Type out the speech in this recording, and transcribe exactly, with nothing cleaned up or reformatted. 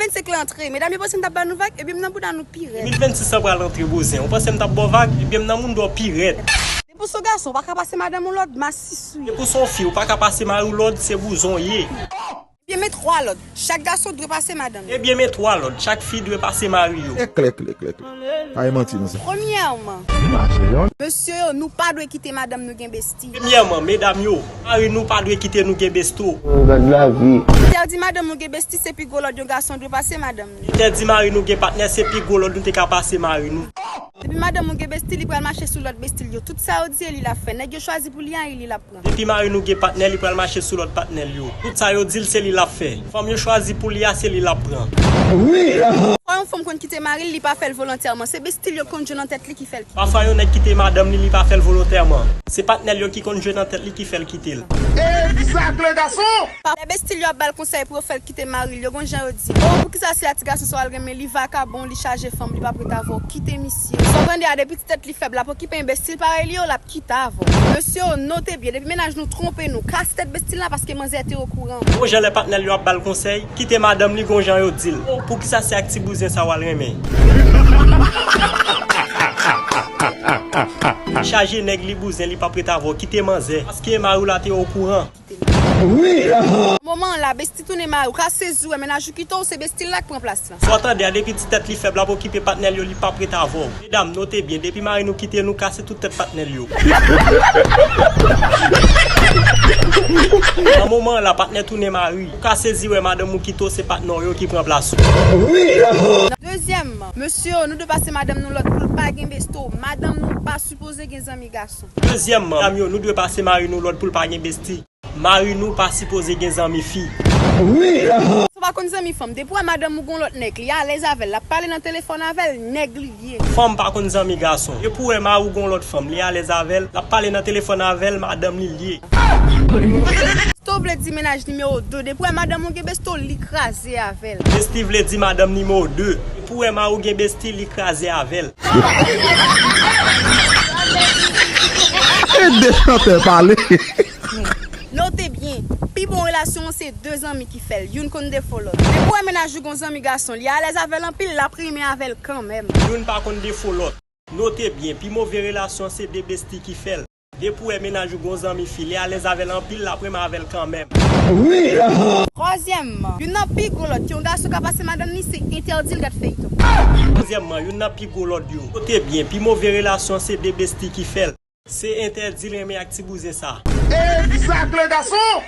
Vennsenk lan antre, medam yo panse m t ap ba nou vag, ebyen m nan bouda nou pi rèd. Mil vennsis lan pral antre bouzen, ou panse m t ap ba w vag, ebyen m nan mouda w pi rèd. Depi w se yon gason, ou pa ka pase madanm ou lòd, m a sis ou ye. Depi w se yon fi, ou pa ka pase mari w lòd, se bouzon w ye. Ebyen men twa lòd, chak gason dwe pase madanm li. Ebyen men twa lòd, chak fi dwe pase mari yo. Klè, klè, klè, klè, klè. Pa gen manti nan sa. Premyèman, mesye yo, nou pa dwe kite madanm nou gen besti. Premyèman, medam yo, mari nou pa dwe kite nou gen besto. Gad lavi. Entèdi madanm ou gen besti se pi gwo lòd yon gason dwe pase madanm li. Entèdi mari nou gen patnè se pi gwo lòd nou te ka pase mari nou. Depi madanm ou gen besti, li pral mache sou lòd besti l yo. Tout sa yo di e li l ap fè. Nèg yo chwazi pou li a, e li l ap pran. Depi mari nou gen patnè, li pral mache sou lòt patnè l yo. Tout sa yo di l, se li l ap fè. Fanm yo chwazi pou li a, se li l ap pran. Wi! Fò yon fanm konn kite mari l, li pa fè l volontèman. Se besti l yo konn jwe nan tèt li ki fè l kite. Pafwa yon nèg kite madanm li, li pa fè l volontèman. Se patnè l yo ki konn jwe nan tèt li ki fè l kite l. Egzak, le gason! Lè besti l yo ap ba l konsèy pou yo fè l kite mari l, yo gon jan yo di, o, poukisa se a ti gason sa w al renmen, li vakabon, li chaje fanm, li p ap ret avè w, kite misye. Sa w tande a, depi ti tèt li fèb, l ap okipe enbesil parèy li yo, l ap kite avè w. Mesye yo, note byen, depi mennaj nou twonpe nou, kase tèt besti l la paske manzè te okouran. Gon jan lè patnè l yo ap ba l konsèy, kite madanm li gon jan yo di l, o, poukisa se ak ti bouzen sa w al renmen? Chaje nèg li bouzen, li p ap ret avè w, kite manzè, paske mari w la te okouran. Wi! Moman an la, besti tounen mari w, ka sezi wè mennaj ou kite w, se besti l la k pran plas lan. Sa w tande a, depi ti tèt li fèb, l ap okipe patnè l yo, li p ap ret avè w. Medam, note byen, depi mari nou kite nou, kase tout tèt patnè l yo. Nan moman an la, patnè tounen mari. Ou ka sezi wè madanm ou kite w, se patnè w yo ki pran plas ou. Wi! Dezyèmman, mesye yo, nou dwe pase madanm nou lòd pou l pa gen besto. Madanm nou pa sipoze gen zanmi gason. Dezyèmman, medam yo, nou dwe pase mari nou lòd pou l pa gen besti. Mari nou pa sipoze gen zanmi fi. Wi! Si w pa konn zanmi fanm, depi w wè madanm ou gon lòt nèg, li alèz avè l, l ap pale nan telefòn avè l, nèg li l ye. Fanm pa konn zanmi gason. Depi w wè mari w gon lòt fanm, li alèz avè l, l ap pale nan telefòn avè l, madanm li l ye. Besto vle di mennaj nimewo de. Depi w wè madanm ou gen besto, li kraze avè l. Besti vle di madanm nimewo de. Depi w wè mari w gen besti, li kraze avè l. Ede chantè pale. Note byen, pi bon relasyon an se de zanmi ki fè l, youn konn defo lòt. Depi w wè mennaj ou gon zanmi gason, li alèz avè l anpil, l ap renmen avè l kanmenm. Youn pa konn defo lòt. Note byen, pi move relasyon se de besti ki fè l. Depi w wè mennaj ou gon zanmi fi, li alèz avè l anpil, l ap renmen avè l kanmenm. Wi! Twazyèmman, youn nan pi gwo lòd ke yon gason ka pase madanm li, se entèdi l gad feyton. Twazyèmman, youn nan pi gwo lòd yo. Note byen, pi move relasyon se de besti ki fè l. Se entèdi l renmen ak ti bouzen sa. Egzak, le gason!